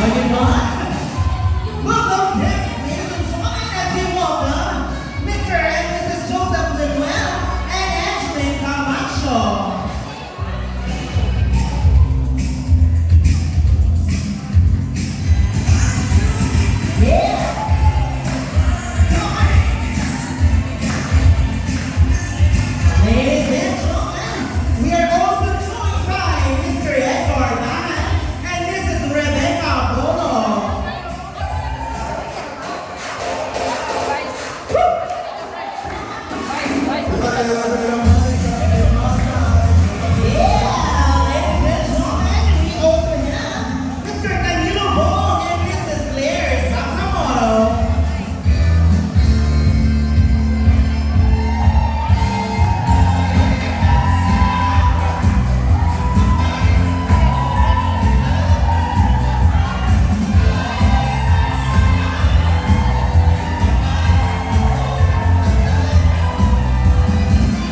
Oh, diba? Welcome next, ladies and gentlemen, as we welcome Mr. and Mrs. Joseph Lemuel and Angeline Camacho. Yeah! Come on! Ladies and gentlemen, we are also joined by Mr. Edgar Dahan and Mrs. Rebecca Bolo. Yeah, ladies and gentlemen, we also have Mr. Danilo Bong and Mrs. Claire Sakamoto.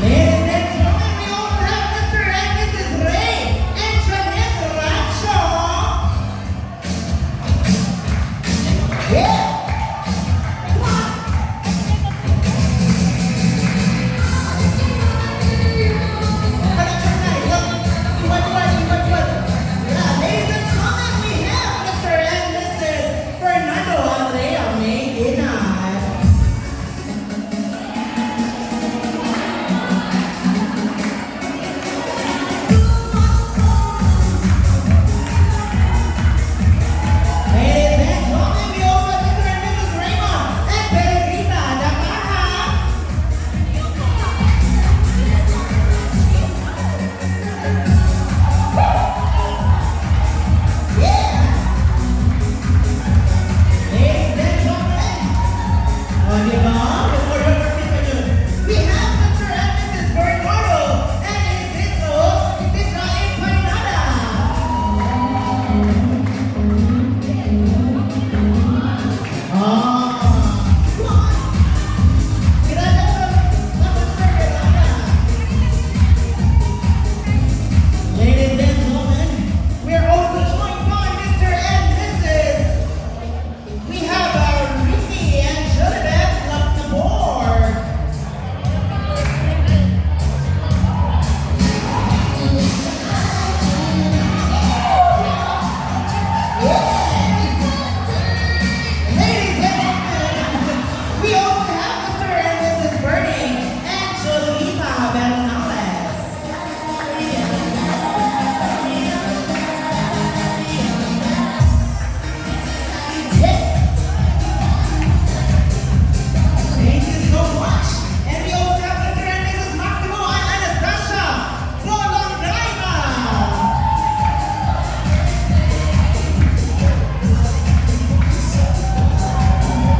Ladies and gentlemen, we also have Mr. and Mrs. Ray and Janette Rancho. Yeah! Come on! Yeah, ladies and gentlemen, we have Mr. and Mrs. Fernando Andrea Medina. Ladies and gentlemen, we also have Mr. and Mrs. Raymond and Pedrita Dakaha. Yeah! Ladies and gentlemen, o, di ba? Before your participation, we have Mr. and Mrs. Bernardo and Isidro, Isidra Empanada. Ah, come on. Gracias, Mr. Ladies and gentlemen, we are also joined by Mr. and Mrs. We have our Ricky and Jolibeth Lacnabor. Yeah! Ladies and gentlemen, we also have Mr. and Mrs. Bernie and Jolita Bernales. Yeah! Thank you so much. And we also have Mr. and Mrs. Maximo and Anastasia Bolondraima.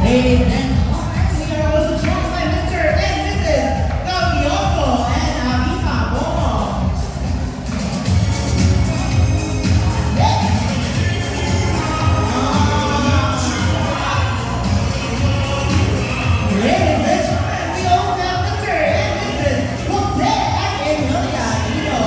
Ladies and gentlemen, we are also joined by Mr. and Mrs. Gavioso and Aviva Bomo. Yeah. Ah. Ladies and gentlemen, we also have Mr. and Mrs. Jose and Emilia Ino.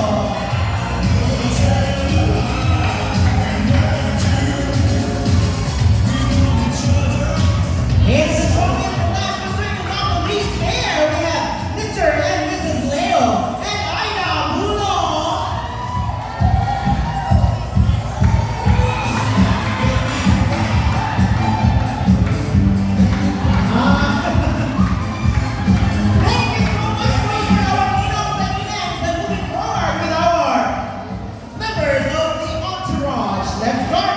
Ladies and gentlemen, the last but certainly not the least there, we have Mr. and Mrs. Leo and Ida Bruno. Ah. Thank you so much for your our ninongs and ninangs, and moving forward with our members of the entourage. Let's start.